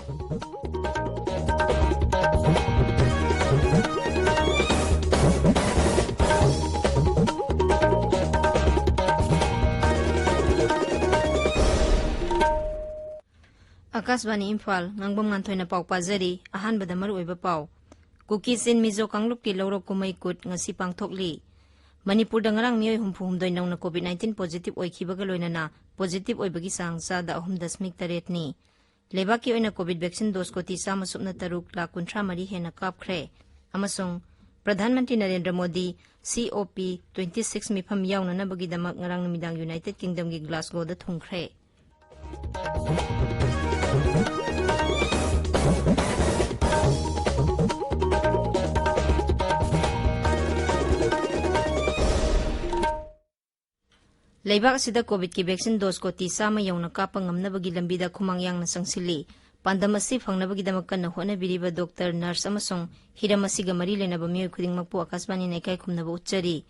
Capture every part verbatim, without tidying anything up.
ꯑꯥꯀꯥꯁꯕꯥꯅꯤ ꯏꯝꯐꯥꯜ, ꯉꯥꯡꯕꯝ ꯉꯥꯟꯊꯣꯏꯅ ꯄꯥꯎ ꯄꯥꯖꯔꯤ꯫ ꯑꯍꯥꯟꯕꯗ ꯃꯔꯨꯑꯣꯏꯕ ꯄꯥꯎ꯫ ꯀꯨꯀꯤ ꯆꯤꯟ ꯃꯤꯖꯣ ꯀꯥꯡꯂꯨꯞꯀꯤ ꯂꯧꯔꯣꯛ ꯀꯨꯝꯍꯩ ꯀꯨꯠ ꯉꯁꯤ ꯄꯥꯡꯊꯣꯛꯂꯤ꯫ ꯃꯅꯤꯄꯨꯔꯗ ꯉꯔꯥꯡ ꯃꯤꯑꯣꯏ ꯍꯨꯝꯐꯨ ꯍꯨꯝꯗꯣꯏ ꯅꯧꯅ COVID nineteen positive ꯑꯣꯏꯈꯤꯕꯒ ꯂꯣꯏꯅꯅ positive ꯑꯣꯏꯕꯒꯤ ꯆꯥꯡ ꯆꯥꯗ ꯑꯍꯨꯝ ꯗꯁꯃꯤꯛ ꯇꯔꯦꯠꯅꯤ꯫ ꯂꯩꯕꯥꯛꯀꯤ ꯑꯣꯏꯅ COVID vaccine dose ꯀꯣꯇꯤ ꯆꯥꯝꯃ ꯁꯨꯞꯅ ꯇꯔꯨꯛ ꯂꯥꯈ ꯀꯨꯟꯊ꯭ꯔꯥ ꯃꯔꯤ ꯍꯦꯟꯅ ꯀꯥꯞꯈ꯭ꯔꯦ꯫ ꯑꯃꯁꯨꯡ Pradhan Mantri Narendra Modi COP twenty six ꯃꯤꯐꯝ ꯌꯥꯎꯅꯅꯕꯒꯤꯗꯃꯛ ꯉꯔꯥꯡ ꯅꯨꯃꯤꯗꯥꯡ ꯌꯨꯅꯥꯏꯇꯦꯗ ꯀꯤꯡꯗꯝꯒꯤ ꯒ꯭ꯂꯥꯁꯒꯣꯗ ꯊꯨꯡꯈ꯭ꯔꯦ꯫ ꯂꯩꯕꯥꯛ ꯑꯁꯤꯗ COVIDꯀꯤ vaccine dose ꯀꯣꯇꯤ ꯆꯥꯝꯃ ꯌꯧꯅ ꯀꯥꯞꯄ ꯉꯝꯅꯕꯒꯤ ꯂꯝꯕꯤꯗ ꯈꯨꯃꯥꯡ ꯌꯥꯡꯅ ꯆꯪꯁꯤꯜꯂꯤ꯫ ꯄꯥꯟꯗꯝ ꯑꯁꯤ ꯐꯪꯅꯕꯒꯤꯗꯃꯛ ꯀꯟꯅ ꯍꯣꯠꯅꯕꯤꯔꯤꯕ doctor, nurse ꯑꯃꯁꯨꯡ ꯍꯤꯔꯝ ꯑꯁꯤꯒ ꯃꯔꯤ ꯂꯩꯅꯕ ꯃꯤꯑꯣꯏ ꯈꯨꯗꯤꯡꯃꯛꯄꯨ ꯑꯥꯀꯥꯁꯕꯥꯅꯤꯅ ꯏꯀꯥꯏ ꯈꯨꯝꯅꯕ ꯎꯠꯆꯔꯤ꯫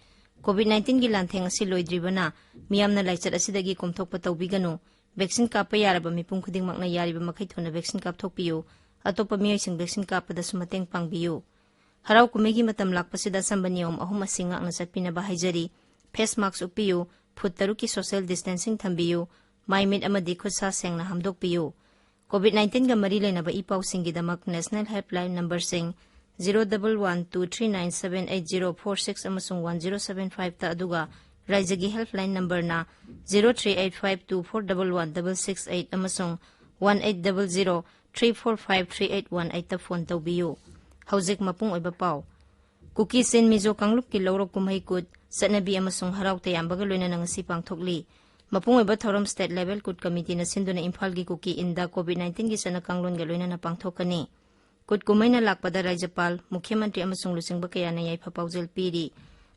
COVID nineteen ꯒꯤ ꯂꯥꯟꯊꯦꯡ ꯑꯁꯤ ꯂꯣꯏꯗ꯭ꯔꯤꯕꯅ ꯃꯤꯌꯥꯝꯅ ꯂꯥꯏꯆꯠ ꯑꯁꯤꯗꯒꯤ ꯀꯣꯝꯊꯣꯛꯄ ꯇꯧꯕꯤꯒꯅꯨ꯫ Vaccine ꯀꯥꯞꯄ ꯌꯥꯔꯕ ꯃꯤꯄꯨꯝ ꯈꯨꯗꯤꯡꯃꯛꯅ ꯌꯥꯔꯤꯕ ꯃꯈꯩ ꯊꯨꯅ vaccine ꯀꯥꯞꯊꯣꯛꯄꯤꯌꯨ꯫ ꯑꯇꯣꯞꯄ ꯃꯤꯑꯣꯏꯁꯤꯡ vaccine ꯀꯥꯞꯄꯗꯁꯨ ꯃꯇꯦꯡ ꯄꯥꯡꯕꯤꯌꯨ꯫ ꯍꯔꯥꯎ ꯀꯨꯝꯍꯩꯒꯤ ꯃꯇꯝ ꯂꯥꯛꯄꯁꯤꯗ ꯑꯆꯝꯕ ꯅꯤꯌꯣꯝ ꯑꯍꯨꯝ ꯑꯁꯤ ꯉꯥꯛꯅ ꯆꯠꯄꯤꯅꯕ ꯍꯥꯏꯖꯔꯤ꯫ Face mask ꯎꯞꯄꯤꯌꯨ, ꯐꯨꯠ ꯇꯔꯨꯛꯀꯤ social distancing ꯊꯝꯕꯤꯌꯨ, ꯃꯥꯏ ꯃꯤꯠ ꯑꯃꯗꯤ ꯈꯨꯠ ꯁꯥ ꯁꯦꯡꯅ ꯍꯥꯝꯗꯣꯛꯄꯤꯌꯨ꯫ COVID nineteen ꯒ ꯃꯔꯤ ꯂꯩꯅꯕ E ꯄꯥꯎꯁꯤꯡꯒꯤꯗꯃꯛ National Helpline numberꯁꯤꯡ zero double one two three nine seven eight zero four six ꯑꯃꯁꯨꯡ one zero seven five ꯇ, ꯑꯗꯨꯒ ꯔꯥꯏꯖ꯭ꯌꯒꯤ helpline numberꯅ zero three eight five two four double one double six eight ꯑꯃꯁꯨꯡ one eight double zero three four five three eight one eight ꯇ phone ꯇꯧꯕꯤꯌꯨ꯫ ꯍꯧꯖꯤꯛ ꯃꯄꯨꯡ ꯑꯣꯏꯕ ꯄꯥꯎ꯫ ꯀꯨꯀꯤ ꯆꯤꯟ ꯃꯤꯖꯣ ꯀꯥꯡꯂꯨꯞꯀꯤ ꯂꯧꯔꯣꯛ ꯀꯨꯝꯍꯩ ꯀꯨꯠ ꯆꯠꯅꯕꯤ ꯑꯃꯁꯨꯡ ꯍꯔꯥꯎ ꯇꯌꯥꯝꯕꯒ ꯂꯣꯏꯅꯅ ꯉꯁꯤ ꯄꯥꯡꯊꯣꯛꯂꯤ꯫ ꯃꯄꯨꯡ ꯑꯣꯏꯕ ꯊꯧꯔꯝ state level ꯀꯨꯠ committeeꯅ ꯁꯤꯟꯗꯨꯅ ꯏꯝꯐꯥꯜꯒꯤ ꯀꯨꯀꯤ ꯏꯟꯗ COVID nineteen ꯒꯤ ꯆꯠꯅ ꯀꯥꯡꯂꯣꯟꯒ ꯂꯣꯏꯅꯅ ꯄꯥꯡꯊꯣꯛꯀꯅꯤ꯫ ꯀꯨꯠ ꯀꯨꯝꯍꯩꯅ ꯂꯥꯛꯄꯗ ꯔꯥꯖ꯭ꯌꯄꯥꯜ, ꯃꯨꯈ꯭ꯌ ꯃꯟꯇ꯭ꯔꯤ ꯑꯃꯁꯨꯡ ꯂꯨꯆꯤꯡꯕ ꯀꯌꯥꯅ ꯌꯥꯏꯐ ꯄꯥꯎꯖꯦꯜ ꯄꯤꯔꯤ꯫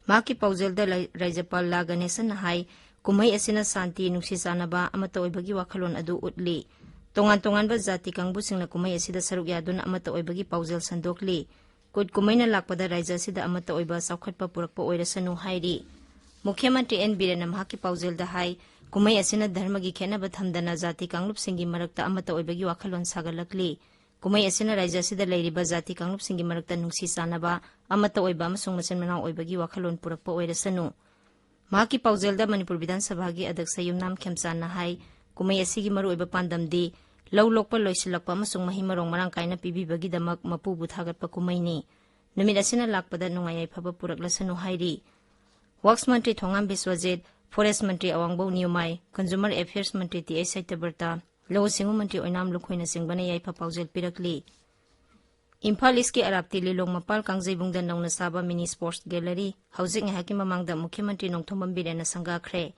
ꯃꯍꯥꯛꯀꯤ ꯄꯥꯎꯖꯦꯜꯗ ꯂꯩ-, ꯔꯥꯖ꯭ꯌꯄꯥꯜ ꯂꯥ ꯒꯅꯦꯁꯟꯅ ꯍꯥꯏ, ꯀꯨꯝꯍꯩ ꯑꯁꯤꯅ ꯁꯥꯟꯇꯤ, ꯅꯨꯡꯁꯤ ꯆꯥꯟꯅꯕ, ꯑꯃꯠꯇ ꯑꯣꯏꯕꯒꯤ ꯋꯥꯈꯜꯂꯣꯟ ꯑꯗꯨ ꯎꯠꯂꯤ꯫ ꯇꯣꯉꯥꯟ ꯇꯣꯉꯥꯟꯕ ꯖꯥꯇꯤ ꯀꯥꯡꯕꯨꯁꯤꯡꯅ ꯀꯨꯝꯍꯩ ꯑꯁꯤꯗ ꯁꯔꯨꯛ ꯌꯥꯗꯨꯅ ꯑꯃꯠꯇ ꯑꯣꯏꯕꯒꯤ ꯄꯥꯎꯖꯦꯜ ꯁꯟꯗꯣꯛꯂꯤ꯫ ꯀꯨꯠ ꯀꯨꯝꯍꯩꯅ ꯂꯥꯛꯄꯗ ꯔꯥꯖ꯭ꯌ ꯑꯁꯤꯗ ꯑꯃꯠꯇ ꯑꯣꯏꯕ ꯆꯥꯎꯈꯠꯄ ꯄꯨꯔꯛꯄ ꯑꯣꯏꯔꯁꯅꯨ ꯍꯥꯏꯔꯤ꯫ ꯃꯨꯈ꯭ꯌ ꯃꯟꯇ꯭ꯔꯤ ꯑꯦꯟ ꯕꯤꯔꯦꯟꯅ ꯃꯍꯥꯛꯀꯤ ꯄꯥꯎꯖꯦꯜꯗ ꯍꯥꯏ, ꯀꯨꯝꯍꯩ ꯑꯁꯤꯅ ꯙꯔꯃꯒꯤ ꯈꯦꯠꯅꯕ ꯊꯝꯗꯅ ꯖꯥꯇꯤ ꯀꯥꯡꯂꯨꯞꯁꯤꯡꯒꯤ ꯃꯔꯛꯇ ꯑꯃꯠꯇ ꯑꯣꯏꯕꯒꯤ ꯋꯥꯈꯜꯂꯣꯟ ꯁꯥꯒꯠꯂꯛꯂꯤ꯫ ꯀꯨꯝꯍꯩ ꯑꯁꯤꯅ ꯔꯥꯖ꯭ꯌ ꯑꯁꯤꯗ ꯂꯩꯔꯤꯕ ꯖꯥꯇꯤ ꯀꯥꯡꯂꯨꯞꯁꯤꯡꯒꯤ ꯃꯔꯛꯇ ꯅꯨꯡꯁꯤ ꯆꯥꯟꯅꯕ, ꯑꯃꯠꯇ ꯑꯣꯏꯕ ꯑꯃꯁꯨꯡ ꯃꯆꯤꯟ ꯃꯅꯥꯎ ꯑꯣꯏꯕꯒꯤ ꯋꯥꯈꯜꯂꯣꯟ ꯄꯨꯔꯛꯄ ꯑꯣꯏꯔꯁꯅꯨ꯫ ꯃꯍꯥꯛꯀꯤ ꯄꯥꯎꯖꯦꯜꯗ ꯃꯅꯤꯄꯨꯔ ꯕꯤꯙꯥꯟ ꯁꯚꯥꯒꯤ ꯑꯗꯛꯁ ꯌꯨꯝꯅꯥꯝ ꯈꯦꯝꯆꯥꯟꯅ ꯍꯥꯏ, ꯀꯨꯝꯍꯩ ꯑꯁꯤꯒꯤ ꯃꯔꯨꯑꯣꯏꯕ ꯄꯥꯟꯗꯝꯗꯤ ꯂꯧ ꯂꯣꯛꯄ ꯂꯣꯏꯁꯤꯜꯂꯛꯄ ꯑꯃꯁꯨꯡ ꯃꯍꯩ ꯃꯔꯣꯡ ꯃꯔꯥꯡ ꯀꯥꯏꯅ ꯄꯤꯕꯤꯕꯒꯤꯗꯃꯛ ꯃꯄꯨꯕꯨ ꯊꯥꯒꯠꯄ ꯀꯨꯝꯍꯩꯅꯤ꯫ ꯅꯨꯃꯤꯠ ꯑꯁꯤꯅ ꯂꯥꯛꯄꯗ ꯅꯨꯡꯉꯥꯏ ꯌꯥꯏꯐꯕ ꯄꯨꯔꯛꯂꯁꯅꯨ ꯍꯥꯏꯔꯤ꯫ ꯋꯥꯛꯁ ꯃꯟꯇ꯭ꯔꯤ ꯊꯣꯉꯥꯝ ꯕꯤꯁ꯭ꯋꯖꯤꯠ, ꯐꯣꯔꯦꯁ ꯃꯟꯇ꯭ꯔꯤ ꯑꯋꯥꯡꯕꯧ ꯅꯤꯌꯨꯃꯥꯏ, ꯀꯟꯖꯨꯃꯔ ꯑꯦꯐꯤꯌꯔꯁ ꯃꯟꯇ꯭ꯔꯤ ꯇꯤ ꯑꯩꯆ ꯁꯇ꯭ꯌꯕ꯭ꯔꯇ, ꯂꯧꯎ ꯁꯤꯡꯎ ꯃꯟꯇ꯭ꯔꯤ ꯑꯣꯏꯅꯥꯝ ꯂꯨꯈꯣꯏꯅꯆꯤꯡꯕꯅ ꯌꯥꯏꯐ ꯄꯥꯎꯖꯦꯜ ꯄꯤꯔꯛꯂꯤ꯫ ꯏꯝꯐꯥꯜ ꯏꯁꯀꯤ ꯑꯔꯥꯞꯇꯤ ꯂꯤꯂꯣꯡ ꯃꯄꯥꯜ ꯀꯥꯡꯖꯩꯕꯨꯡꯗ ꯅꯧꯅ ꯁꯥꯕ ꯃꯤꯅꯤ ꯁ꯭ꯄꯣꯔꯠꯁ ꯒꯦꯂꯔꯤ ꯍꯧꯖꯤꯛ ꯉꯥꯏꯍꯥꯛꯀꯤ ꯃꯃꯥꯡꯗ ꯃꯨꯈ꯭ꯌ ꯃꯟꯇ꯭ꯔꯤ ꯅꯣꯡꯊꯣꯝꯕꯝ ꯕꯤꯔꯦꯟꯅ ꯁꯪꯒꯥꯈ꯭ꯔꯦ꯫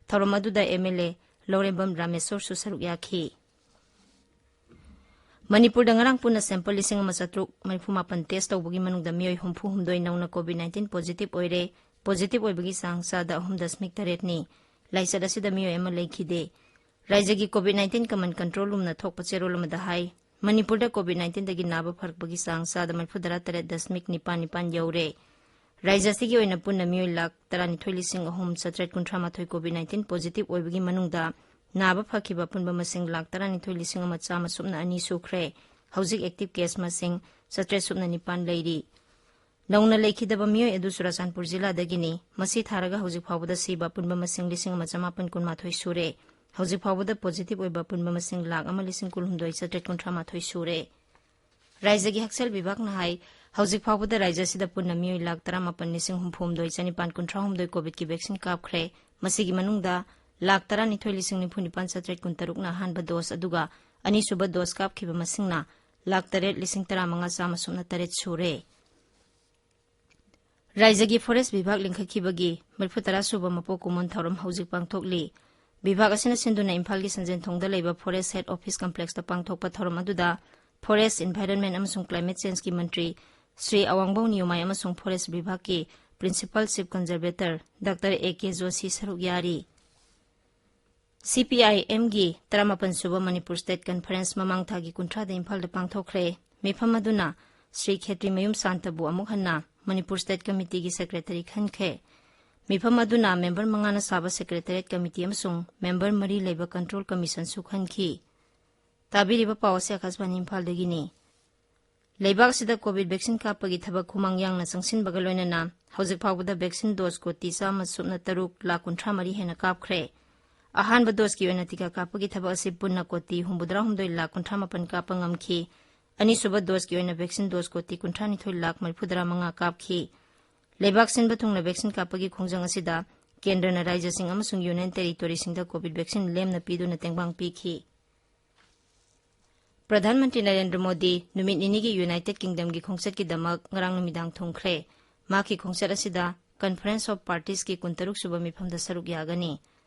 ꯊꯧꯔꯝ ꯑꯗꯨꯗ ꯑꯦꯝ ꯑꯦꯜ ꯑꯦ ꯂꯧꯔꯦꯝꯕꯝ ꯔꯥꯃꯦꯁꯣꯔꯁꯨ ꯁꯔꯨꯛ ꯌꯥꯈꯤ꯫ ꯃꯅꯤꯄꯨꯔꯗ ꯉꯔꯥꯡ ꯄꯨꯟꯅ ꯁꯦꯝꯄꯜ ꯂꯤꯁꯤꯡ ꯑꯃ ꯆꯥꯇ꯭ꯔꯨꯛ ꯃꯔꯤꯐꯨ ꯃꯥꯄꯟ ꯇꯦꯁ ꯇꯧꯕꯒꯤ ꯃꯅꯨꯡꯗ ꯃꯤꯑꯣꯏ ꯍꯨꯝꯐꯨ ꯍꯨꯝꯗꯣꯏ ꯅꯧꯅ ꯀꯣꯚꯤꯗ ꯅꯥꯏꯟꯇꯤꯟ ꯄꯣꯖꯤꯇꯤꯚ ꯑꯣꯏꯔꯦ꯫ ꯄꯣꯖꯤꯇꯤꯚ ꯑꯣꯏꯕꯒꯤ ꯆꯥꯡ ꯆꯥꯗ ꯑꯍꯨꯝ ꯗꯁꯃꯤꯛ ꯇꯔꯦꯠꯅꯤ꯫ ꯂꯥꯏꯆꯠ ꯑꯁꯤꯗ ꯃꯤꯑꯣꯏ ꯑꯃ ꯂꯩꯈꯤꯗꯦ꯫ ꯔꯥꯏꯖ꯭ꯌꯒꯤ ꯀꯣꯚꯤꯗ ꯅꯥꯏꯟꯇꯤꯟ ꯀꯃꯟ ꯀꯟꯇ꯭ꯔꯣꯜ ꯔꯨꯝꯅ ꯊꯣꯛꯄ ꯆꯦꯔꯣꯜ ꯑꯃꯗ ꯍꯥꯏ, ꯃꯅꯤꯄꯨꯔꯗ ꯀꯣꯚꯤꯗ ꯅꯥꯏꯟꯇꯤꯟꯗꯒꯤ ꯅꯥꯕ ꯐꯔꯛꯄꯒꯤ ꯆꯥꯡ ꯆꯥꯗ ꯃꯔꯤꯐꯨ ꯇꯔꯥ ꯇꯔꯦꯠ ꯗꯁꯃꯤꯛ ꯅꯤꯄꯥꯟ ꯅꯤꯄꯥꯟ ꯌꯧꯔꯦ꯫ ꯔꯥꯏꯖ꯭ꯌ ꯑꯁꯤꯒꯤ ꯑꯣꯏꯅ ꯄꯨꯟꯅ ꯃꯤꯑꯣꯏ ꯂꯥꯈ ꯇꯔꯥꯅꯤꯊꯣꯏ ꯂꯤꯁꯤꯡ ꯑꯍꯨꯝ ꯆꯥꯇ꯭ꯔꯦꯠ ꯀꯨꯟꯊ꯭ꯔꯥ ꯃꯥꯊꯣꯏ ꯀꯣꯚꯤꯗ ꯅꯥꯏꯟꯇꯤꯟ ꯄꯣꯖꯤꯇꯤꯚ ꯑꯣꯏꯕꯒꯤ ꯃꯅꯨꯡꯗ ꯅꯥꯕ ꯐꯈꯤꯕ ꯑꯄꯨꯟꯕ ꯃꯁꯤꯡ ꯂꯥꯈ ꯇꯔꯥꯅꯤꯊꯣꯏ ꯂꯤꯁꯤꯡ ꯑꯃ ꯆꯥꯝꯃ ꯁꯨꯞꯅ ꯑꯅꯤ ꯁꯨꯈ꯭ꯔꯦ꯫ ꯍꯧꯖꯤꯛ ꯑꯦꯛꯇꯤꯚ ꯀꯦꯁ ꯃꯁꯤꯡ ꯆꯥꯇ꯭ꯔꯦꯠ ꯁꯨꯞꯅ ꯅꯤꯄꯥꯟ ꯂꯩꯔꯤ꯫ ꯅꯧꯅ ꯂꯩꯈꯤꯗꯕ ꯃꯤꯑꯣꯏ ꯑꯗꯨ ꯆꯨꯔꯥꯆꯥꯟꯄꯨꯔ ꯖꯤꯂꯥꯗꯒꯤꯅꯤ꯫ ꯃꯁꯤ ꯊꯥꯔꯒ ꯍꯧꯖꯤꯛ ꯐꯥꯎꯕꯗ ꯁꯤꯕ ꯑꯄꯨꯟꯕ ꯃꯁꯤꯡ ꯂꯤꯁꯤꯡ ꯑꯃ ꯆꯃꯥꯄꯟ ꯀꯨꯟꯃꯥꯊꯣꯏ ꯁꯨꯔꯦ꯫ ꯍꯧꯖꯤꯛ ꯐꯥꯎꯕꯗ ꯄꯣꯖꯤꯇꯤꯚ ꯑꯣꯏꯕ ꯑꯄꯨꯟꯕ ꯃꯁꯤꯡ ꯂꯥꯈ ꯑꯃ ꯂꯤꯁꯤꯡ ꯀꯨꯟꯍꯨꯝꯗꯣꯏ ꯆꯥꯇ꯭ꯔꯦꯠ ꯀꯨꯟꯊ꯭ꯔꯥ ꯃꯥꯊꯣꯏ ꯁꯨꯔꯦ꯫ ꯔꯥꯏꯖ꯭ꯌꯒꯤ ꯍꯛꯁꯦꯜ ꯕꯤꯚꯥꯒꯅ ꯍꯥꯏ, ꯍꯧꯖꯤꯛ ꯐꯥꯎꯕꯗ ꯔꯥꯏꯖ꯭ꯌ ꯑꯁꯤꯗ ꯄꯨꯟꯅ ꯃꯤꯑꯣꯏ ꯂꯥꯈ ꯇꯔꯥꯃꯥꯄꯟ ꯂꯤꯁꯤꯡ ꯍꯨꯝꯐꯨ ꯍꯨꯝꯗꯣꯏ ꯆꯅꯤꯄꯥꯟ ꯀꯨꯟꯊ꯭ꯔꯥ ꯍꯨꯝꯗꯣꯏ ꯀꯣꯚꯤꯗꯀꯤ ꯚꯦꯛꯁꯤꯟ ꯀꯥꯞꯈ꯭ꯔꯦ꯫ ꯃꯁꯤꯒꯤ ꯃꯅꯨꯡꯗ ꯂꯥꯈ ꯇꯔꯥꯅꯤꯊꯣꯏ ꯂꯤꯁꯤꯡ ꯅꯤꯐꯨ ꯅꯤꯄꯥꯟ ꯆꯥꯇ꯭ꯔꯦꯠ ꯀꯨꯟꯇꯔꯨꯛꯅ ꯑꯍꯥꯟꯕ ꯗꯣꯁ ꯑꯗꯨꯒ ꯑꯅꯤꯁꯨꯕ ꯗꯣꯁ ꯀꯥꯞꯈꯤꯕ ꯃꯁꯤꯡꯅ ꯂꯥꯈ ꯇꯔꯦꯠ ꯂꯤꯁꯤꯡ ꯇꯔꯥꯃꯉꯥ ꯆꯥꯝꯃ ꯁꯨꯞꯅ ꯇꯔꯦꯠ ꯁꯨꯔꯦ꯫ ꯔꯥꯏꯖ꯭ꯌꯒꯤ ꯐꯣꯔꯦꯁ ꯕꯤꯚꯥꯒ ꯂꯤꯡꯈꯠꯈꯤꯕꯒꯤ ꯃꯔꯤꯐꯨ ꯇꯔꯥ ꯁꯨꯕ ꯃꯄꯣꯛ ꯀꯨꯝꯑꯣꯟ ꯊꯧꯔꯝ ꯍꯧꯖꯤꯛ ꯄꯥꯡꯊꯣꯛꯂꯤ꯫ ꯕꯤꯚꯥꯒ ꯑꯁꯤꯅ ꯁꯤꯟꯗꯨꯅ ꯏꯝꯐꯥꯜꯒꯤ ꯁꯟꯖꯦꯟꯊꯣꯡꯗ ꯂꯩꯕ ꯐꯣꯔꯦꯁ ꯍꯦꯗ ꯑꯣꯐꯤꯁ ꯀꯝꯄ꯭ꯂꯦꯛꯁꯇ ꯄꯥꯡꯊꯣꯛꯄ ꯊꯧꯔꯝ ꯑꯗꯨꯗ ꯐꯣꯔꯦꯁ, ꯏꯟꯚꯥꯏꯔꯟꯃꯦꯟ ꯑꯃꯁꯨꯡ ꯀ꯭ꯂꯥꯏꯃꯦꯠ ꯆꯦꯟꯖꯀꯤ ꯃꯟꯇ꯭ꯔꯤ ꯁ꯭ꯔꯤ ꯑꯋꯥꯡꯕꯧ ꯅꯤꯌꯨꯃꯥꯏ ꯑꯃꯁꯨꯡ ꯐꯣꯔꯦꯁ ꯕꯤꯚꯥꯒꯀꯤ principal chief conservator doctor A K Joshi ꯁꯔꯨꯛ ꯌꯥꯔꯤ꯫ ꯁꯤ ꯄꯤ ꯑꯥꯏ ꯑꯦꯝꯒꯤ ꯇꯔꯥꯃꯥꯄꯟ ꯁꯨꯕ ꯃꯅꯤꯄꯨꯔ ꯁ꯭ꯇꯦꯠ ꯀꯟꯐꯔꯦꯟꯁ ꯃꯃꯥꯡ ꯊꯥꯒꯤ ꯀꯨꯟꯊ꯭ꯔꯥꯗ ꯏꯝꯐꯥꯜꯗ ꯄꯥꯡꯊꯣꯛꯈ꯭ꯔꯦ꯫ ꯃꯤꯐꯝ ꯑꯗꯨꯅ ꯁ꯭ꯔꯤ ꯈꯦꯇ꯭ꯔꯤꯃꯌꯨꯝ ꯁꯥꯟꯇꯕꯨ ꯑꯃꯨꯛ ꯍꯟꯅ ꯃꯅꯤꯄꯨꯔ ꯁ꯭ꯇꯦꯠ ꯀꯃꯤꯇꯤꯒꯤ ꯁꯦꯀ꯭ꯔꯦꯇꯔꯤ ꯈꯟꯈ꯭ꯔꯦ꯫ ꯃꯤꯐꯝ ꯑꯗꯨꯅ ꯃꯦꯝꯕꯔ ꯃꯉꯥꯅ ꯁꯥꯕ ꯁꯦꯀ꯭ꯔꯦꯇꯔꯤꯌꯦꯠ ꯀꯃꯤꯇꯤ ꯑꯃꯁꯨꯡ ꯃꯦꯝꯕꯔ ꯃꯔꯤ ꯂꯩꯕ ꯀꯟꯇ꯭ꯔꯣꯜ ꯀꯃꯤꯁꯟꯁꯨ ꯈꯟꯈꯤ꯫ ꯇꯥꯕꯤꯔꯤꯕ ꯄꯥꯎ ꯑꯁꯤ ꯑꯀꯥꯁꯕꯥꯅꯤ ꯏꯝꯐꯥꯜꯗꯒꯤꯅꯤ꯫ ꯂꯩꯕꯥꯛꯁꯤꯗ ꯀꯣꯚꯤꯗ ꯚꯦꯛꯁꯤꯟ ꯀꯥꯞꯄꯒꯤ ꯊꯕꯛ ꯈꯨꯃꯥꯡ ꯌꯥꯡꯅ ꯆꯪꯁꯤꯟꯕꯒ ꯂꯣꯏꯅꯅ ꯍꯧꯖꯤꯛ ꯐꯥꯎꯕꯗ ꯚꯦꯛꯁꯤꯟ ꯗꯣꯁ ꯀꯣꯇꯤ ꯆꯥꯝꯃ ꯁꯨꯞꯅ ꯇꯔꯨꯛ ꯂꯥꯈ ꯀꯨꯟꯊ꯭ꯔꯥ ꯃꯔꯤ ꯍꯦꯟꯅ ꯀꯥꯞꯈ꯭ꯔꯦ꯫ ꯑꯍꯥꯟꯕ ꯗꯣꯁꯀꯤ ꯑꯣꯏꯅ ꯇꯤꯀꯥ ꯀꯥꯞꯄꯒꯤ ꯊꯕꯛ ꯑꯁꯤ ꯄꯨꯟꯅ ꯀꯣꯇꯤ ꯍꯨꯝꯐꯨꯇꯔꯥꯍꯨꯝꯗꯣꯏ ꯂꯥꯈ ꯀꯨꯟꯊ꯭ꯔꯥ ꯃꯥꯄꯟ ꯀꯥꯞꯄ ꯉꯝꯈꯤ꯫ ꯑꯅꯤꯁꯨꯕ ꯗꯣꯁꯀꯤ ꯑꯣꯏꯅ ꯚꯦꯛꯁꯤꯟ ꯗꯣꯁ ꯀꯣꯇꯤ ꯀꯨꯟꯊ꯭ꯔꯥꯅꯤꯊꯣꯏ ꯂꯥꯈ ꯃꯔꯤꯐꯨꯇꯔꯥ ꯃꯉꯥ ꯀꯥꯞꯈꯤ꯫ ꯂꯩꯕꯥꯛ ꯁꯤꯟꯕ ꯊꯨꯡꯅ ꯚꯦꯛꯁꯤꯟ ꯀꯥꯞꯄꯒꯤ ꯈꯣꯡꯖꯪ ꯑꯁꯤꯗ ꯀꯦꯟꯗ꯭ꯔꯅ ꯔꯥꯖ꯭ꯌꯁꯤꯡ ꯑꯃꯁꯨꯡ ꯌꯨꯅꯤꯌꯟ ꯇꯦꯔꯤꯇꯣꯔꯤꯁꯤꯡꯗ ꯀꯣꯚꯤꯗ ꯚꯦꯛꯁꯤꯟ ꯂꯦꯝꯅ ꯄꯤꯗꯨꯅ ꯇꯦꯡꯕꯥꯡ ꯄꯤꯈꯤ꯫ ꯄ꯭ꯔꯙꯥꯟ ꯃꯟꯇ꯭ꯔꯤ ꯅꯔꯦꯟꯗ꯭ꯔ ꯃꯣꯗꯤ ꯅꯨꯃꯤꯠ ꯅꯤꯅꯤꯒꯤ ꯌꯨꯅꯥꯏꯇꯦꯗ ꯀꯤꯡꯗꯝꯒꯤ ꯈꯣꯡꯆꯠꯀꯤꯗꯃꯛ ꯉꯔꯥꯡ ꯅꯨꯃꯤꯗꯥꯡ ꯊꯨꯡꯈ꯭ꯔꯦ꯫ ꯃꯍꯥꯛꯀꯤ ꯈꯣꯡꯆꯠ ꯑꯁꯤꯗ ꯀꯟꯐꯔꯦꯟꯁ ꯑꯣꯐ ꯄꯥꯔꯇꯤꯁꯀꯤ ꯀꯨꯟꯇꯔꯨꯛ ꯁꯨꯕ ꯃꯤꯐꯝꯗ ꯁꯔꯨꯛ ꯌꯥꯒꯅꯤ꯫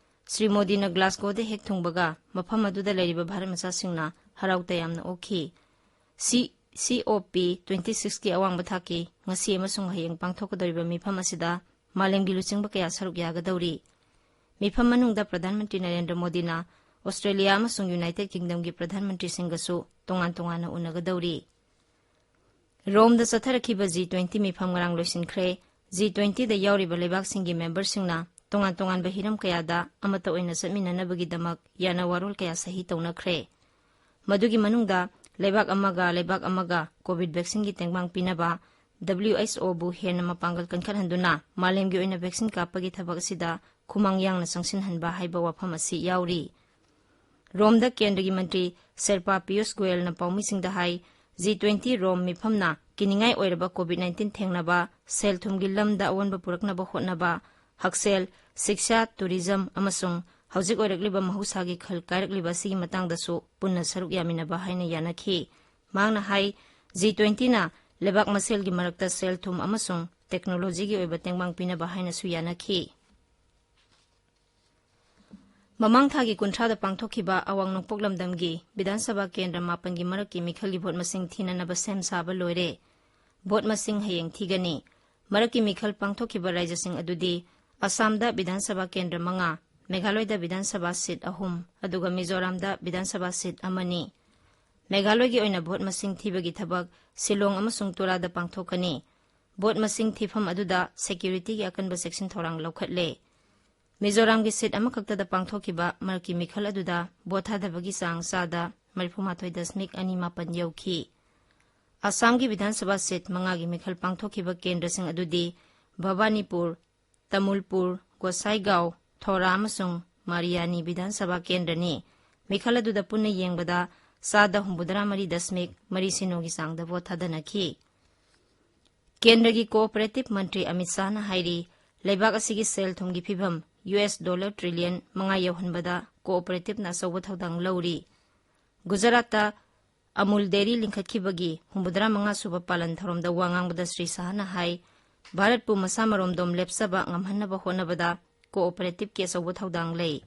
ꯁ꯭ꯔꯤ ꯃꯣꯗꯤꯅ ꯒ꯭ꯂꯥꯁꯒꯣꯗ ꯍꯦꯛ ꯊꯨꯡꯕꯒ ꯃꯐꯝ ꯑꯗꯨꯗ ꯂꯩꯔꯤꯕ ꯚꯥꯔꯠ ꯃꯆꯥꯁꯤꯡꯅ ꯍꯔꯥꯎ ꯇꯌꯥꯝꯅ ꯑꯣꯛꯈꯤ꯫ ꯁꯤ, ꯁꯤ ꯑꯣ ꯄꯤ ꯇ꯭ꯋꯦꯟꯇꯤ ꯁꯤꯛꯁꯀꯤ ꯑꯋꯥꯡꯕ ꯊꯥꯛꯀꯤ ꯉꯁꯤ ꯑꯃꯁꯨꯡ ꯍꯌꯦꯡ ꯄꯥꯡꯊꯣꯛꯀꯗꯧꯔꯤꯕ ꯃꯤꯐꯝ ꯑꯁꯤꯗ ꯃꯥꯂꯦꯝꯒꯤ ꯂꯨꯆꯤꯡꯕ ꯀꯌꯥ ꯁꯔꯨꯛ ꯌꯥꯒꯗꯧꯔꯤ꯫ ꯃꯤꯐꯝ ꯃꯅꯨꯡꯗ ꯄ꯭ꯔꯙꯥꯟ ꯃꯟꯇ꯭ꯔꯤ ꯅꯔꯦꯟꯗ꯭ꯔ ꯃꯣꯗꯤꯅ ꯑꯣꯁꯇ꯭ꯔꯦꯂꯤꯌꯥ ꯑꯃꯁꯨꯡ ꯌꯨꯅꯥꯏꯇꯦꯗ ꯀꯤꯡꯗꯝꯒꯤ ꯄ꯭ꯔꯙꯥꯟ ꯃꯟꯇ꯭ꯔꯤꯁꯤꯡꯒꯁꯨ ꯇꯣꯉꯥꯟ ꯇꯣꯉꯥꯟꯅ ꯎꯅꯒꯗꯧꯔꯤ꯫ ꯔꯣꯝꯗ ꯆꯠꯊꯔꯛꯈꯤꯕ ꯖꯤ ꯇ꯭ꯋꯦꯟꯇꯤ ꯃꯤꯐꯝ ꯉꯔꯥꯡ ꯂꯣꯏꯁꯤꯟꯈ꯭ꯔꯦ꯫ ꯖꯤ ꯇ꯭ꯋꯦꯟꯇꯤꯗ ꯌꯥꯎꯔꯤꯕ ꯂꯩꯕꯥꯛꯁꯤꯡꯒꯤ ꯃꯦꯝꯕꯔꯁꯤꯡꯅ ꯇꯣꯉꯥꯟ ꯇꯣꯉꯥꯟꯕ ꯍꯤꯔꯝ ꯀꯌꯥꯗ ꯑꯃꯠꯇ ꯑꯣꯏꯅ ꯆꯠꯃꯤꯟꯅꯅꯕꯒꯤꯗꯃꯛ ꯌꯥꯅ ꯋꯥꯔꯣꯜ ꯀꯌꯥ ꯁꯍꯤ ꯇꯧꯅꯈ꯭ꯔꯦ꯫ ꯃꯗꯨꯒꯤ ꯃꯅꯨꯡꯗ ꯂꯩꯕꯥꯛ ꯑꯃꯒ ꯂꯩꯕꯥꯛ ꯑꯃꯒ ꯀꯣꯚꯤꯗ ꯚꯦꯛꯁꯤꯟꯒꯤ ꯇꯦꯡꯕꯥꯡ ꯄꯤꯅꯕ, ꯗꯕ꯭ꯂꯤꯌꯨ ꯑꯩꯆ ꯑꯣꯕꯨ ꯍꯦꯟꯅ ꯃꯄꯥꯡꯒꯜ ꯀꯟꯈꯠꯍꯟꯗꯨꯅ ꯃꯥꯂꯦꯝꯒꯤ ꯑꯣꯏꯅ ꯚꯦꯛꯁꯤꯟ ꯀꯥꯞꯄꯒꯤ ꯊꯕꯛ ꯑꯁꯤꯗ ꯈꯨꯃꯥꯡ ꯌꯥꯡꯅ ꯆꯪꯁꯤꯟꯍꯟꯕ ꯍꯥꯏꯕ ꯋꯥꯐꯝ ꯑꯁꯤ ꯌꯥꯎꯔꯤ꯫ ꯔꯣꯝꯗ ꯀꯦꯟꯗ꯭ꯔꯒꯤ ꯃꯟꯇ꯭ꯔꯤ ꯁꯦꯔꯄꯥ ꯄꯤꯌꯨꯁ ꯒꯣꯌꯦꯜꯅ ꯄꯥꯎꯃꯤꯁꯤꯡꯗ ꯍꯥꯏ, ꯖꯤ ꯇ꯭ꯋꯦꯟꯇꯤ ꯔꯣꯝ ꯃꯤꯐꯝꯅ ꯀꯤꯅꯤꯡꯉꯥꯏ ꯑꯣꯏꯔꯕ ꯀꯣꯚꯤꯗ ꯅꯥꯏꯟꯇꯤꯟ ꯊꯦꯡꯅꯕ, ꯁꯦꯜ ꯊꯨꯝꯒꯤ ꯂꯝꯗ ꯑꯑꯣꯟꯕ ꯄꯨꯔꯛꯅꯕ ꯍꯣꯠꯅꯕ, ꯍꯛꯁꯦꯜ, ꯁꯤꯛꯁꯥ, ꯇꯨꯔꯤꯖꯝ ꯑꯃꯁꯨꯡ ꯍꯧꯖꯤꯛ ꯑꯣꯏꯔꯛꯂꯤꯕ ꯃꯍꯧꯁꯥꯒꯤ ꯈꯜ ꯀꯥꯏꯔꯛꯂꯤꯕ ꯑꯁꯤꯒꯤ ꯃꯇꯥꯡꯗꯁꯨ ꯄꯨꯟꯅ ꯁꯔꯨꯛ ꯌꯥꯃꯤꯟꯅꯕ ꯍꯥꯏꯅ ꯌꯥꯅꯈꯤ꯫ ꯃꯍꯥꯛꯅ ꯍꯥꯏ, ꯖꯤ ꯇ꯭ꯋꯦꯟꯇꯤꯅ ꯂꯩꯕꯥꯛ ꯃꯁꯦꯜꯒꯤ ꯃꯔꯛꯇ ꯁꯦꯜ ꯊꯨꯝ ꯑꯃꯁꯨꯡ ꯇꯦꯛꯅꯣꯂꯣꯖꯤꯒꯤ ꯑꯣꯏꯕ ꯇꯦꯡꯕꯥꯡ ꯄꯤꯅꯕ ꯍꯥꯏꯅꯁꯨ ꯌꯥꯅꯈꯤ꯫ ꯃꯃꯥꯡ ꯊꯥꯒꯤ ꯀꯨꯟꯊ꯭ꯔꯥꯗ ꯄꯥꯡꯊꯣꯛꯈꯤꯕ ꯑꯋꯥꯡ ꯅꯣꯡꯄꯣꯛ ꯂꯝꯗꯝꯒꯤ ꯕꯤꯙꯥꯟ ꯁꯚꯥ ꯀꯦꯟꯗ꯭ꯔ ꯃꯥꯄꯟꯒꯤ ꯃꯔꯛꯀꯤ ꯃꯤꯈꯜꯒꯤ ꯚꯣꯠ ꯃꯁꯤꯡ ꯊꯤꯅꯅꯕ ꯁꯦꯝ ꯁꯥꯕ ꯂꯣꯏꯔꯦ꯫ ꯚꯣꯠ ꯃꯁꯤꯡ ꯍꯌꯦꯡ ꯊꯤꯒꯅꯤ꯫ ꯃꯔꯛꯀꯤ ꯃꯤꯈꯜ ꯄꯥꯡꯊꯣꯛꯈꯤꯕ ꯔꯥꯖ꯭ꯌꯁꯤꯡ ꯑꯗꯨꯗꯤ ꯑꯁꯥꯝꯗ ꯕꯤꯙꯥꯟ ꯁꯚꯥ ꯀꯦꯟꯗ꯭ꯔ ꯃꯉꯥ, ꯃꯦꯘꯥꯂꯣꯏꯗ ꯕꯤꯙꯥꯟ ꯁꯚꯥ ꯁꯤꯠ ꯑꯍꯨꯝ, ꯑꯗꯨꯒ ꯃꯤꯖꯣꯔꯥꯝꯗ ꯕꯤꯙꯥꯟ ꯁꯚꯥ ꯁꯤꯠ ꯑꯃꯅꯤ꯫ ꯃꯦꯘꯥꯂꯣꯏꯒꯤ ꯑꯣꯏꯅ ꯚꯣꯠ ꯃꯁꯤꯡ ꯊꯤꯕꯒꯤ ꯊꯕꯛ ꯁꯤꯂꯣꯡ ꯑꯃꯁꯨꯡ ꯇꯨꯔꯥꯗ ꯄꯥꯡꯊꯣꯛꯀꯅꯤ꯫ ꯚꯣꯠ ꯃꯁꯤꯡ ꯊꯤꯐꯝ ꯑꯗꯨꯗ ꯁꯦꯀ꯭ꯌꯨꯔꯤꯇꯤꯒꯤ ꯑꯀꯟꯕ ꯆꯦꯛꯁꯤꯟ ꯊꯧꯔꯥꯡ ꯂꯧꯈꯠꯂꯦ꯫ ꯃꯤꯖꯣꯔꯥꯝꯒꯤ ꯁꯤꯠ ꯑꯃꯈꯛꯇꯗ ꯄꯥꯡꯊꯣꯛꯈꯤꯕ ꯃꯔꯛꯀꯤ ꯃꯤꯈꯜ ꯑꯗꯨꯗ ꯚꯣꯠ ꯊꯥꯗꯕꯒꯤ ꯆꯥꯡ ꯆꯥꯗ ꯃꯔꯤꯐꯨꯃꯥꯊꯣꯏ ꯗꯁꯃꯤꯛ ꯑꯅꯤ ꯃꯥꯄꯟ ꯌꯧꯈꯤ꯫ ꯑꯁꯥꯝꯒꯤ ꯕꯤꯙꯥꯟ ꯁꯚꯥ ꯁꯤꯠ ꯃꯉꯥꯒꯤ ꯃꯤꯈꯜ ꯄꯥꯡꯊꯣꯛꯈꯤꯕ ꯀꯦꯟꯗ꯭ꯔꯁꯤꯡ ꯑꯗꯨꯗꯤ ꯚꯕꯥꯅꯤꯄꯨꯔ, ꯇꯃꯨꯜꯄꯨꯔ, ꯒꯣꯁꯥꯏꯒꯥꯎ, ꯊꯣꯔꯥ ꯑꯃꯁꯨꯡ ꯃꯥꯔꯤꯌꯥꯅꯤ ꯕꯤꯙꯥꯟ ꯁꯚꯥ ꯀꯦꯟꯗ꯭ꯔꯅꯤ꯫ ꯃꯤꯈꯜ ꯑꯗꯨꯗ ꯄꯨꯟꯅ ꯌꯦꯡꯕꯗ ꯆꯥꯗ ꯍꯨꯝꯐꯨꯇꯔꯥ ꯃꯔꯤ ꯗꯁꯃꯤꯛ ꯃꯔꯤ ꯁꯤꯅꯣꯒꯤ ꯆꯥꯡꯗ ꯚꯣꯠ ꯊꯥꯗꯅꯈꯤ꯫ ꯀꯦꯟꯗ꯭ꯔꯒꯤ ꯀꯣꯑꯣꯄꯔꯦꯇꯤꯚ ꯃꯟꯇ꯭ꯔꯤ ꯑꯃꯤꯠ ꯁꯥꯍꯅ ꯍꯥꯏꯔꯤ, ꯂꯩꯕꯥꯛ ꯑꯁꯤꯒꯤ ꯁꯦꯜ ꯊꯨꯝꯒꯤ ꯐꯤꯚꯝ ꯌꯨ ꯑꯦꯁ ꯗꯣꯂꯔ ꯇ꯭ꯔꯤꯂꯤꯌꯟ ꯃꯉꯥ ꯌꯧꯍꯟꯕꯗ ꯀꯣꯑꯣꯄꯔꯦꯇꯤꯚꯅ ꯑꯆꯧꯕ ꯊꯧꯗꯥꯡ ꯂꯧꯔꯤ꯫ ꯒꯨꯖꯔꯥꯠꯇ ꯑꯃꯨꯜ ꯗꯦꯔꯤ ꯂꯤꯡꯈꯠꯈꯤꯕꯒꯤ ꯍꯨꯝꯐꯨꯇꯔꯥ ꯃꯉꯥ ꯁꯨꯕ ꯄꯥꯂꯟ ꯊꯧꯔꯝꯗ ꯋꯥ ꯉꯥꯡꯕꯗ ꯁ꯭ꯔꯤ ꯁꯥꯍꯅ ꯍꯥꯏ, ꯚꯥꯔꯠꯄꯨ ꯃꯁꯥ ꯃꯔꯣꯝꯗꯣꯝ ꯂꯦꯞꯆꯕ ꯉꯝꯍꯟꯅꯕ ꯍꯣꯠꯅꯕꯗ ꯀꯣꯑꯣꯄꯔꯦꯇꯤꯚꯀꯤ ꯑꯆꯧꯕ ꯊꯧꯗꯥꯡ ꯂꯩ꯫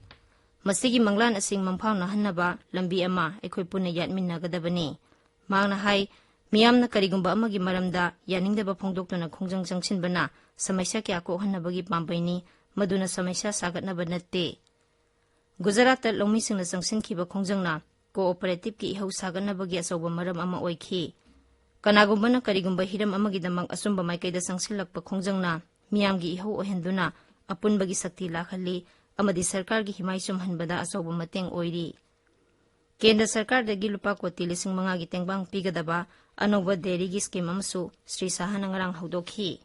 ꯃꯁꯤꯒꯤ ꯃꯪꯂꯥꯟ ꯑꯁꯤ ꯃꯪꯐꯥꯎꯅꯍꯟꯅꯕ ꯂꯝꯕꯤ ꯑꯃ ꯑꯩꯈꯣꯏ ꯄꯨꯟꯅ ꯌꯥꯠꯃꯤꯟꯅꯒꯗꯕꯅꯤ꯫ ꯃꯍꯥꯛꯅ ꯍꯥꯏ, ꯃꯤꯌꯥꯝꯅ ꯀꯔꯤꯒꯨꯝꯕ ꯑꯃꯒꯤ ꯃꯔꯝꯗ ꯌꯥꯅꯤꯡꯗꯕ ꯐꯣꯡꯗꯣꯛꯇꯨꯅ ꯈꯣꯡꯖꯪ ꯆꯪꯁꯤꯟꯕꯅ ꯁꯃꯁ꯭ꯌꯥ ꯀꯌꯥ ꯀꯣꯛꯍꯟꯅꯕꯒꯤ ꯄꯥꯝꯕꯩꯅꯤ, ꯃꯗꯨꯅ ꯁꯃꯁ꯭ꯌꯥ ꯁꯥꯒꯠꯅꯕ ꯅꯠꯇꯦ꯫ ꯒꯨꯖꯔꯥꯠꯇ ꯂꯧꯃꯤꯁꯤꯡꯅ ꯆꯪꯁꯤꯟꯈꯤꯕ ꯈꯣꯡꯖꯪꯅ ꯀꯣꯑꯣꯄꯔꯦꯇꯤꯚꯀꯤ ꯏꯍꯧ ꯁꯥꯒꯠꯅꯕꯒꯤ ꯑꯆꯧꯕ ꯃꯔꯝ ꯑꯃ ꯑꯣꯏꯈꯤ꯫ ꯀꯅꯥꯒꯨꯝꯕꯅ ꯀꯔꯤꯒꯨꯝꯕ ꯍꯤꯔꯝ ꯑꯃꯒꯤꯗꯃꯛ ꯑꯆꯨꯝꯕ ꯃꯥꯏꯀꯩꯗ ꯆꯪꯁꯤꯜꯂꯛꯄ ꯈꯣꯡꯖꯪꯅ ꯃꯤꯌꯥꯝꯒꯤ ꯏꯍꯧ ꯑꯣꯏꯍꯟꯗꯨꯅ ꯑꯄꯨꯟꯕꯒꯤ ꯁꯛꯇꯤ ꯂꯥꯛꯍꯜꯂꯤ ꯑꯃꯗꯤ ꯁꯔꯀꯥꯔꯒꯤ ꯍꯤꯃꯥꯏ ꯆꯨꯝꯍꯟꯕꯗ ꯑꯆꯧꯕ ꯃꯇꯦꯡ ꯑꯣꯏꯔꯤ꯫ ꯀꯦꯟꯗ꯭ꯔ ꯁꯔꯀꯥꯔꯗꯒꯤ ꯂꯨꯄꯥ ꯀꯣꯇꯤ ꯂꯤꯁꯤꯡ ꯃꯉꯥꯒꯤ ꯇꯦꯡꯕꯥꯡ ꯄꯤꯒꯗꯕ ꯑꯅꯧꯕ ꯗꯦꯔꯤꯒꯤ ꯁ꯭ꯀꯤꯝ ꯑꯃꯁꯨ ꯁ꯭ꯔꯤ ꯁꯥꯍꯅ ꯉꯔꯥꯡ ꯍꯧꯗꯣꯛꯈꯤ꯫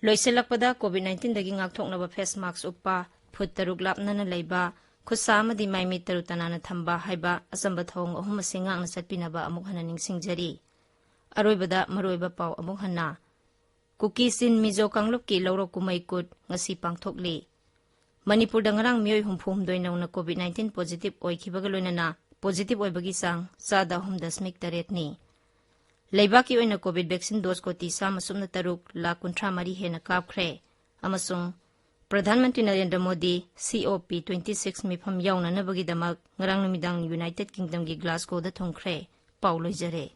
ꯂꯣꯏꯁꯤꯜꯂꯛꯄꯗ ꯀꯣꯚꯤꯗ ꯅꯥꯏꯟꯇꯤꯟꯗꯒꯤ ꯉꯥꯛꯊꯣꯛꯅꯕ ꯐꯦꯁ ꯃꯥꯛꯁ ꯎꯞꯄ, ꯐꯨꯠ ꯇꯔꯨꯛ ꯂꯥꯞꯅꯅ ꯂꯩꯕ, ꯈꯨꯠꯁꯥ ꯑꯃꯗꯤ ꯃꯥꯏꯃꯤꯠ ꯇꯔꯨ ꯇꯅꯥꯟꯅ ꯊꯝꯕ ꯍꯥꯏꯕ ꯑꯆꯝꯕ ꯊꯧꯑꯣꯡ ꯑꯍꯨꯝ ꯑꯁꯤ ꯉꯥꯛꯅ ꯆꯠꯄꯤꯅꯕ ꯑꯃꯨꯛ ꯍꯟꯅ ꯅꯤꯡꯁꯤꯡꯖꯔꯤ꯫ ꯑꯔꯣꯏꯕꯗ ꯃꯔꯨꯑꯣꯏꯕ ꯄꯥꯎ ꯑꯃꯨꯛ ꯍꯟꯅ꯫ ꯀꯨꯀꯤ ꯆꯤꯟ ꯃꯤꯖꯣ ꯀꯥꯡꯂꯨꯞꯀꯤ ꯂꯧꯔꯣꯛ ꯀꯨꯝꯍꯩ ꯀꯨꯠ ꯉꯁꯤ ꯄꯥꯡꯊꯣꯛꯂꯤ꯫ ꯃꯅꯤꯄꯨꯔꯗ ꯉꯔꯥꯡ ꯃꯤꯑꯣꯏ ꯍꯨꯝꯐꯨ ꯍꯨꯝꯗꯣꯏ ꯅꯧꯅ ꯀꯣꯚꯤꯗ ꯅꯥꯏꯟꯇꯤꯟ ꯄꯣꯖꯤꯇꯤꯚ ꯑꯣꯏꯈꯤꯕꯒ ꯂꯣꯏꯅꯅ ꯄꯣꯖꯤꯇꯤꯚ ꯑꯣꯏꯕꯒꯤ ꯆꯥꯡ ꯆꯥꯗ ꯑꯍꯨꯝ ꯗꯁꯃꯤꯛ ꯇꯔꯦꯠꯅꯤ꯫ ꯂꯩꯕꯥꯛꯀꯤ ꯑꯣꯏꯅ ꯀꯣꯚꯤꯗ ꯚꯦꯛꯁꯤꯟ ꯗꯣꯁ ꯀꯣꯇꯤ ꯆꯥꯝꯃ ꯁꯨꯞꯅ ꯇꯔꯨꯛ ꯂꯥꯈ ꯀꯨꯟꯊ꯭ꯔꯥ ꯃꯔꯤ ꯍꯦꯟꯅ ꯀꯥꯞꯈ꯭ꯔꯦ ꯑꯃꯁꯨꯡ ꯄ꯭ꯔꯙꯥꯟ ꯃꯟꯇ꯭ꯔꯤ ꯅꯔꯦꯟꯗ꯭ꯔ ꯃꯣꯗꯤ ꯁꯤ ꯑꯣ ꯄꯤ ꯇ꯭ꯋꯦꯟꯇꯤ ꯁꯤꯛꯁ ꯃꯤꯐꯝ ꯌꯥꯎꯅꯅꯕꯒꯤꯗꯃꯛ ꯉꯔꯥꯡ ꯅꯨꯃꯤꯗꯥꯡ ꯌꯨꯅꯥꯏꯇꯦꯗ ꯀꯤꯡꯗꯝꯒꯤ ꯒ꯭ꯂꯥꯁꯒꯣꯗ ꯊꯨꯡꯈ꯭ꯔꯦ꯫ ꯄꯥꯎ ꯂꯣꯏꯖꯔꯦ꯫